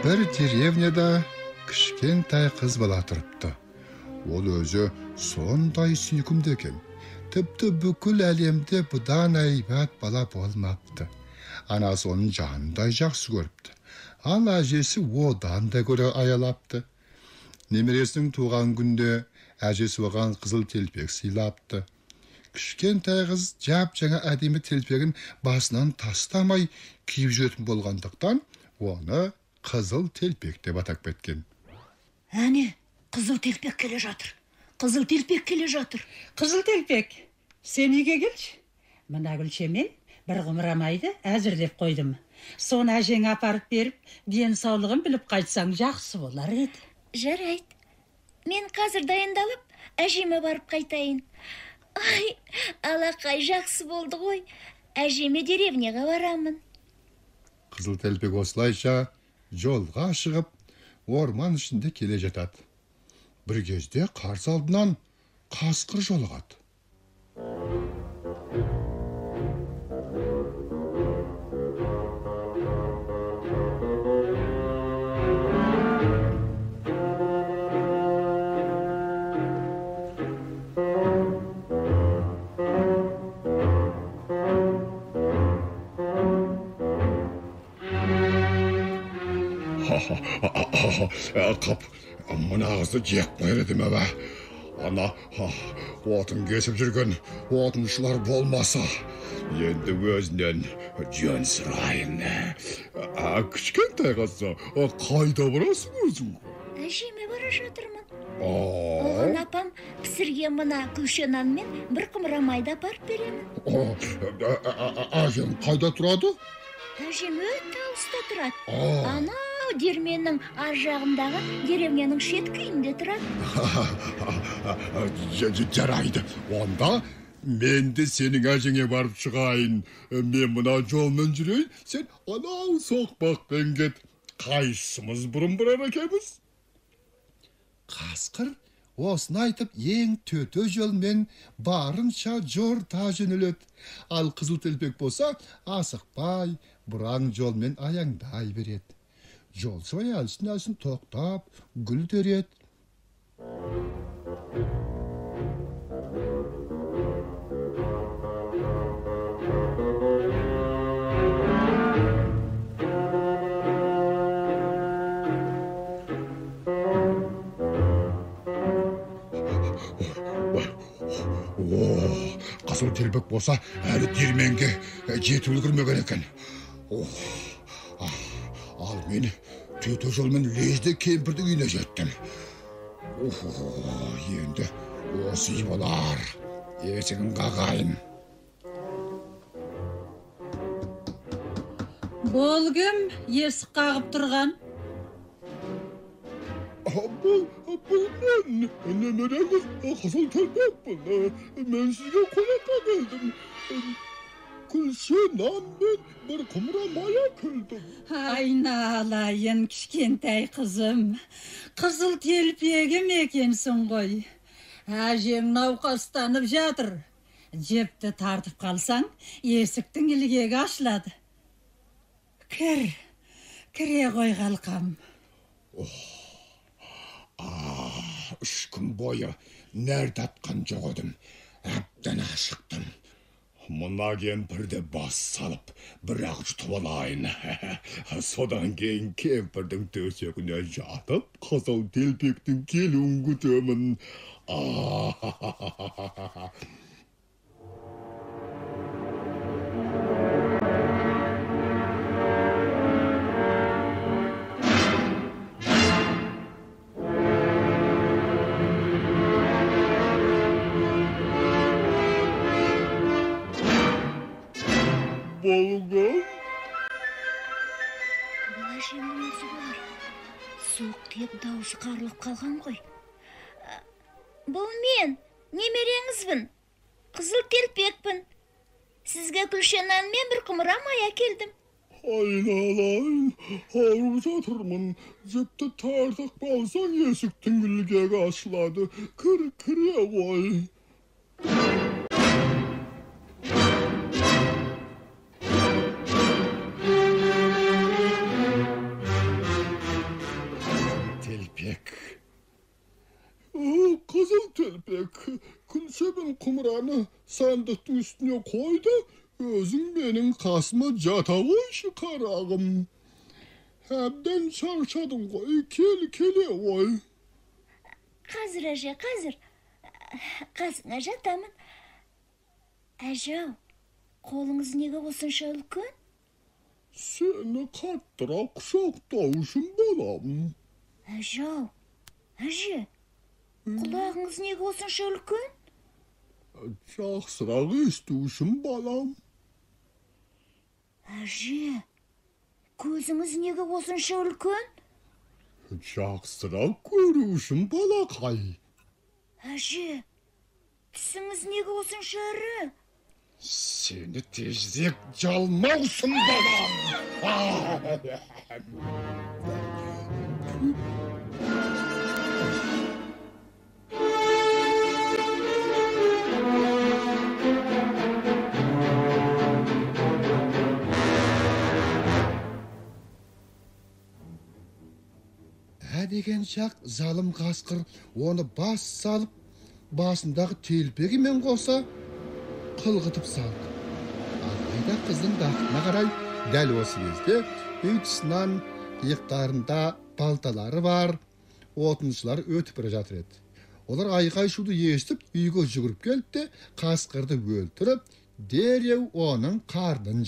Бір деревняда кішкентай қыз бала тұрыпты. Ол өзі сондай сүйкімді екен. Тіпті бүкіл әлемде бұдан әйбат бала болмапты. Анасы оның жанындай жақсы көріпті. Ал әжесі одан да көрі аялапты. Немересінің туған күнде әжесі оған қызыл телпек сыйлапты. Кішкентай қыз жап-жаңа әдемі телпегін басынан тастамай киіп жүретін болғандықтан, оны қызыл телпек деп атап кеткен. Әне, қызыл телпек келе жатыр. Қызыл телпек келе жатыр. Қызыл телпек, сен үйге келші. Мына күлшемен бір құмыра майды әзірлеп қойдым. Соны әжеңе апарып беріп, денсаулығын біліп қайтсаң жақсы болар еді. Жарайды. Мен қазір дайындалып, әжеме барып қайтайын. Ай, алақай, жақсы болды ғой. Әжеме деревняға барамын. Қызыл телпек осылайша жолға шығып, орман ішінде келе жатады. Бір кезде қарсы алдынан қасқыр жолығады. Қап, мына қызды жеп қояр едім әбә. Ана отын кесіп жүрген отыншылар болмаса, енді өзінен жөн сұрайын. Кішкентай қыз, қайда барасың өзің? Әжеме бара жатырмын. Оған апам пісірген мына күлше нан мен бір құмыра майды апарып беремін. Әжем қайда тұрады? Әжем өте алыста тұрады. Анау диірменнің ар жағындағы деревняның шеткі үйінде тұрады. Жарайды, онда мен де сенің әжеңе барып шығайын. Мен мына жолмен жүрейін, сен анау соқпақпен кет. Қайсымыз бұрын барар екенбіз? Қасқыр осыны айтып, ең төте жолмен барынша жорта жөнеледі. Ал қызыл телпек болса, асықпай, бұраң жолмен аяңдай береді. Жолшыбай әлсін-әлсін тоқтап, гүл тереді. Қызыл телпек болса, әлі диірменге жетіп үлгермеген екен. Ал мен төте жолмен лезде кемпірдің үйіне жеттім. Енді осы үй болар. Есігін қағайын. Бұл кім есік қағып тұрған? Бұл мен, немереңіз қызыл телпекпін. Мен сізге қонаққа келдім. Күлше нан мен бір құмыра май әкелдім. Айналайын, кішкентай қызым. Қызыл телпегім екенсің ғой. Әжең науқастанып жатыр. Жіпті тартып қалсаң, есіктің ілгегі ашылады. Кір, кіре ғой қалқам. 3 күн бойы нәр татқан жоқ едім. Әбден ашықтым. Мына кемпірді бас салып, бір-ақ жұтып алайын. Содан кейін кемпірдің төсегіне жатып, қызыл телпектің келуін күтемін. Болған? Бұл әжемнің өзі болар. Суық тиіп дауысы қарлығып қалған ғой. Бұл мен, немереңізбін. Қызыл телпекпін. Сізге күлше нан мен бір құмыра май әкелдім. Айналайын, ауырып жатырмын. Жіпті тартып қалсаң, есіктің ілгегі ашылады. Кір, кіре ғой. Сен құмыраны сандықтың үстіне қой да, өзің менің қасыма жата қойшы, қарағым. Әбден шаршадың ғой, кел, келе ғой. Қазір, әже, қазір. Қасыңа жатамын. Әже-ау, қолыңыз неге осынша үлкен? Сені қаттырақ құшақтау үшін, балам. Әже-ау, әже, құлағыңыз неге осынша үлкен? Жақсырақ есту үшін, балам. Әже, көзіңіз неге осынша үлкен? Жақсырақ көру үшін, балақай. Әже, тісіңіз неге осынша ірі? Сені тезірек жалмау үшін, балам. Ә деген шақ залым қасқыр оны бас салып, басындағы телпегімен қоса қылғытып салды. Алайда қыздың бақытына қарай дәл осы кезде үй тұсынан иықтарында балталары бар отыншылар өтіп бара жатыр еді. Олар айқай-шуды естіп үйге жүгіріп келіп те қасқырды өлтіріп, дереу оның қарнын